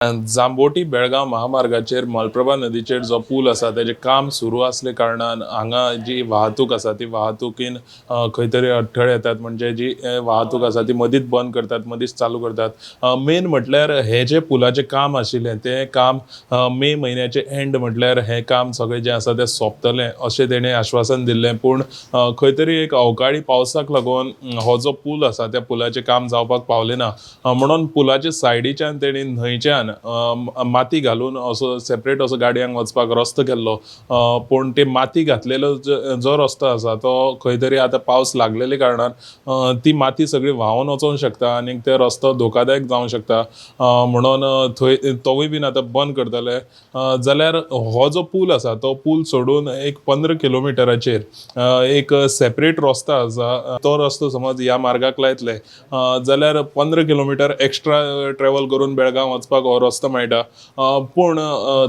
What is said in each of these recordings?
जांबोटी बेळगांव महामार्गाचेर मलप्रभा नदीचेर जो पूल आसा तेजें काम सुरू आसले कारणान हांगा जी वाहतूक आसा ती वाहतुकीन खंय तरी अडथळे येतात. म्हणजे जी वाहतूक आसा ती मदींच बंद करतात, मदींच चालू करतात. मेन म्हटल्यार हें जें पुलाचें काम आशिल्लें तें काम मे म्हयन्याचें एंड म्हटल्यार हें काम सगळें जें आसा तें सोंपतलें अशें तेणें आश्वासन दिल्लें. पूण खंय तरी एक अवकाळी पावसाक लागून हो जो पूल आसा त्या पुलाचें काम जावपाक पावलें ना. म्हणून पुलाच्या सायडीच्यान तेणी न्हंयच्यान माती घालून असो सेपरेट असो गाडयांक वचपाक रस्तो केल्लो. पूण ती माती घातलेलो जो रस्तो आसा तो खंय तरी आतां पावस लागलेले कारणान ती माती सगळी व्हांवन वचोंक शकता आनी ते रस्तो धोकादायक जावंक शकता. म्हणून थंय तोवूय बीन आतां बंद करतले. जाल्यार हो जो पूल आसा तो पूल सोडून एक 15 किलोमिटराचेर एक सेपरेट रस्तो आसा. तो रस्तो समज ह्या मार्गाक लायतले जाल्यार 15 किलोमिटर एक्स्ट्रा ट्रॅवल करून बेळगांव वचपाक हो रस्तो मेळटा. पूण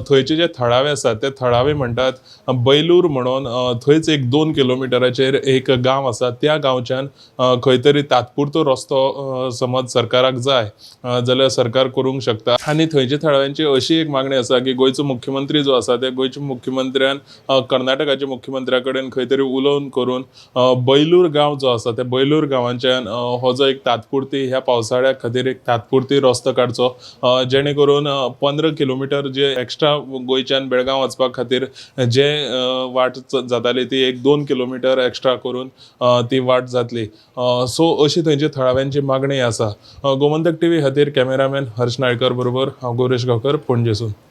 थंयचे जे थळावे आसात ते थळावे म्हणटात, बैलूर म्हणून थंयच एक 2 किलोमिटराचेर एक गांव आसा, त्या गांवच्यान खंय तरी तात्पुरतो रस्तो समज सरकाराक जाय जाल्यार सरकार करूंक शकता. आनी थंयच्या थळाव्यांची अशी एक मागणी आसा की गोंयचो मुख्यमंत्री जो आसा त्या गोंयच्या मुख्यमंत्र्यान कर्नाटकाच्या मुख्यमंत्र्या कडेन खंय तरी उलोवन करून बैलूर गांव जो आसा त्या बैलूर गांवांच्यान हो जो एक तात्पुरती ह्या पावसाळ्या खातीर एक तात्पुरती रस्तो काडचो, जेणे करून 15 किलोमिटर जे एक्स्ट्रा गोंयच्यान बेळगांव वचपा खातीर जे वाट जाताली ती एक 2 किलोमिटर एक्स्ट्रा करून ती वाट जातली. सो अशी थंयच्या थळाव्यांची मागणी आसा. गोमंतक टीव्ही खातीर कॅमेरामॅन हर्ष नायकर बरोबर हांव गौरेश गांवकर, पणजेसून.